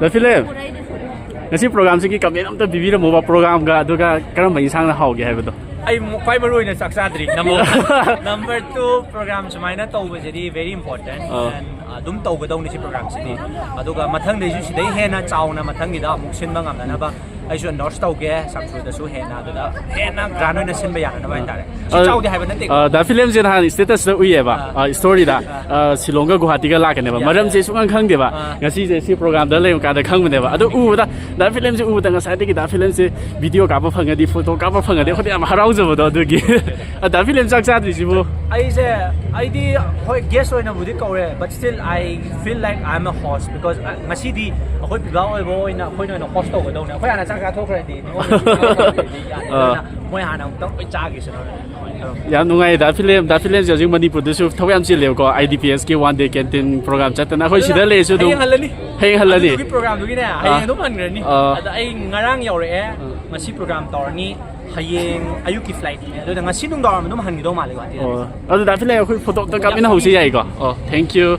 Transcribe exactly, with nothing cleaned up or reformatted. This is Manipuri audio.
ꯗ ꯐꯤꯂꯦꯝ, ꯉꯁꯤ ꯄ꯭ꯔꯣꯒꯥꯝꯁꯤꯒꯤ ꯀꯃꯦꯟ ꯑꯝꯇ ꯄꯤꯕꯤꯔꯝꯃꯣꯕ, ꯄ꯭ꯔꯣꯒꯥꯝꯒ ꯑꯗꯨꯒ ꯀꯔꯝꯕ ꯏꯟꯁꯥꯡꯅ ꯍꯥꯎꯒꯦ ꯍꯥꯏꯕꯗꯣ꯫ ꯑꯩ ꯃ- ꯈ꯭ꯋꯥꯏ ꯃꯔꯨ ꯑꯣꯏꯅ ꯆꯥꯛ ꯆꯥꯗ꯭ꯔꯤ꯫ ꯅꯝꯕꯔ ꯅꯝꯕꯔ ꯇꯨ, ꯄ꯭ꯔꯣꯒ꯭ꯔꯥꯝ ꯁꯨꯃꯥꯏꯅ ꯇꯧꯕꯁꯤꯗꯤ very important, ꯑꯥ꯫ And ꯑꯗꯨꯝ ꯇꯧꯒꯗꯧꯅꯤ ꯁꯤ ꯄ꯭ꯔꯣꯒ꯭ꯔꯥꯝꯁꯤꯗꯤ꯫ ꯑꯗꯨꯒ ꯃꯊꯪꯗꯩꯁꯨ ꯁꯤꯗꯩ ꯍꯦꯟꯅ ꯆꯥꯎꯅ ꯃꯊꯪꯒꯤꯗ ꯑꯃꯨꯛ ꯁꯤꯟꯕ ꯉꯝꯅꯅꯕ ꯑꯩꯁꯨ ꯑꯦꯟꯗꯣꯔꯁ ꯇꯧꯒꯦ, ꯁꯥꯡꯆꯨꯗꯁꯨ ꯍꯦꯟꯅ, ꯑꯗꯨꯗ ꯍꯦꯟꯅ ꯒ꯭ꯔꯥꯟ ꯑꯣꯏꯅ ꯁꯤꯟꯕ ꯌꯥꯅꯅꯕ ꯍꯥꯏꯇꯥꯔꯦ꯫ ꯁꯤ ꯑ, ꯆꯥꯎꯗꯦ ꯍꯥꯏꯕ ꯅꯠꯇꯦ꯫ ꯑ, ꯗꯥ ꯐꯤꯂꯝꯁꯦ ꯅꯍꯥꯟ ꯁ꯭ꯇꯦꯇꯁꯇ ꯎꯏꯌꯦꯕ, ꯑ, ꯁ꯭ꯇꯣꯔꯤꯗ, ꯑ, ꯁꯤꯂꯣꯡꯒ ꯒꯨꯍꯥꯇꯤꯒ ꯂꯥꯛꯀꯅꯦꯕ꯫ ꯌꯥ, ꯃꯔꯝꯁꯦ ꯌꯥ꯫ ꯁꯨꯡꯈꯪ ꯈꯪꯗꯦꯕ꯫ ꯑ꯫ ꯉꯁꯤꯁꯦ ꯁꯤ ꯄ꯭ꯔꯣꯒ꯭ꯔꯥꯝꯗ ꯂꯩꯕ ꯀꯥꯟꯗ ꯈꯪꯕꯅꯦꯕ꯫ ꯑꯗꯣ ꯎꯕꯗ ꯗꯥ ꯐꯤꯂꯝꯁꯦ ꯎꯕꯗ ꯉꯁꯥꯏꯗꯒꯤ ꯗꯥ ꯐꯤꯂꯝꯁꯦ ꯚꯤꯗꯤꯑꯣ ꯀꯥꯞꯄ ꯐꯪꯉꯗꯤ, ꯐꯣꯇꯣ ꯀꯥꯞꯄ ꯐꯪꯉꯗꯤ ꯑꯩꯈꯣꯏꯗꯤ ꯌꯥꯝ ꯍꯔꯥꯎꯖꯕꯗꯣ ꯑꯗꯨꯒꯤ꯫ ꯑ, ꯗꯥ ꯐꯤꯂꯝ ꯆꯥꯛ ꯆꯥꯗ꯭ꯔꯤꯁꯤꯕꯨ? ꯑꯩꯁꯦ, ꯑꯩꯗꯤ ꯍꯣꯏ ꯒꯦꯁ ꯑꯣꯏꯅꯕꯨꯗꯤ ꯀꯧꯔꯦ, but still I feel like I am a host because, ꯑ, ꯉꯁꯤꯗꯤ ꯑꯩꯈꯣꯏ ꯄꯤꯕꯥ ꯑꯣꯏꯕ ꯑꯣꯏꯅ ꯑꯩꯈꯣꯏꯅ ꯑꯣꯏꯅ ꯍꯣꯁ ꯇꯧꯒꯗꯧꯅꯦ꯫ ꯑꯩꯈꯣꯏ ꯍꯥꯟꯅ ꯆꯥꯛ ꯆꯥꯊꯣꯛꯈ꯭ꯔꯗꯤ ꯅꯤꯉꯣꯜ ꯑ꯫ ꯑꯗꯨꯅ ꯃꯣꯏ ꯍꯥꯟꯅ ꯑꯃꯨꯛꯇꯪ ꯂꯣꯏ ꯆꯥꯈꯤꯁꯅꯣꯅ ꯑꯗꯨꯃꯥꯏꯅ ꯇꯧꯔꯝꯃꯦ꯫ ꯌꯥꯝ ꯅꯨꯡꯉꯥꯏꯌꯦ ꯗꯥ ꯐꯤꯂꯝ꯫ ꯗꯥ ꯐꯤꯂꯝꯁꯦ ꯍꯧꯖꯤꯛ ꯃꯅꯤꯄꯨꯔꯗꯁꯨ ꯊꯕꯛ ꯌꯥꯝ ꯆꯤꯜꯂꯦꯕꯀꯣ, ꯑꯥꯏ ꯗꯤ ꯄꯤ ꯑꯦꯁꯀꯤ ꯋꯥꯟ ꯗꯦ ꯀꯦꯟꯇꯤꯟ ꯄ꯭ꯔꯣꯒ꯭ꯔꯥꯝ ꯆꯠꯇꯅ꯫ ꯑꯩꯈꯣꯏ ꯑꯗꯨꯅ ꯁꯤꯗ ꯂꯩꯔꯁꯨ ꯑꯗꯨꯝ ꯍꯌꯦꯡ ꯍꯜꯂꯅꯤ꯫ ꯍꯌꯦꯡ ꯍꯜꯂꯅꯤ꯫ ꯑꯗꯨꯒꯤ ꯄ꯭ꯔꯣꯒ꯭ꯔꯥꯝꯗꯨꯒꯤꯅꯦ ꯍꯌꯦꯡ ꯑꯥ꯫ ꯑꯗꯨꯝ ꯍꯟꯈ꯭ꯔꯅꯤ꯫ ꯑꯥ꯫ ꯑꯗ ꯑꯩ ꯉꯔꯥꯡ ꯌꯧꯔꯛꯑꯦ, ꯉꯁꯤ ꯄ꯭ꯔꯣꯒ꯭ꯔꯥꯝ ꯇꯧꯔꯅꯤ, ꯍꯌꯦꯡ ꯑꯌꯨꯛꯀꯤ ꯐ꯭ꯂꯥꯏꯠꯅꯦ, ꯑꯗꯨꯅ ꯉꯁꯤ ꯅꯨꯡꯗꯥꯡꯋꯥꯏꯔꯝ ꯑꯗꯨꯝ ꯍꯟꯈꯤꯗꯧ ꯃꯥꯜꯂꯦ ꯒꯨꯍꯥꯇꯤꯗ꯫ ꯑꯣ, ꯑꯗꯨ ꯗꯥ ꯐꯤꯂꯝ ꯑꯩꯈꯣꯏ ꯐꯣꯇꯣ ꯑꯝꯇ ꯀꯥꯞꯃꯤꯟꯅꯍꯧꯁꯤ ꯌꯥꯏꯀꯣ? ꯑꯣ, thank you꯫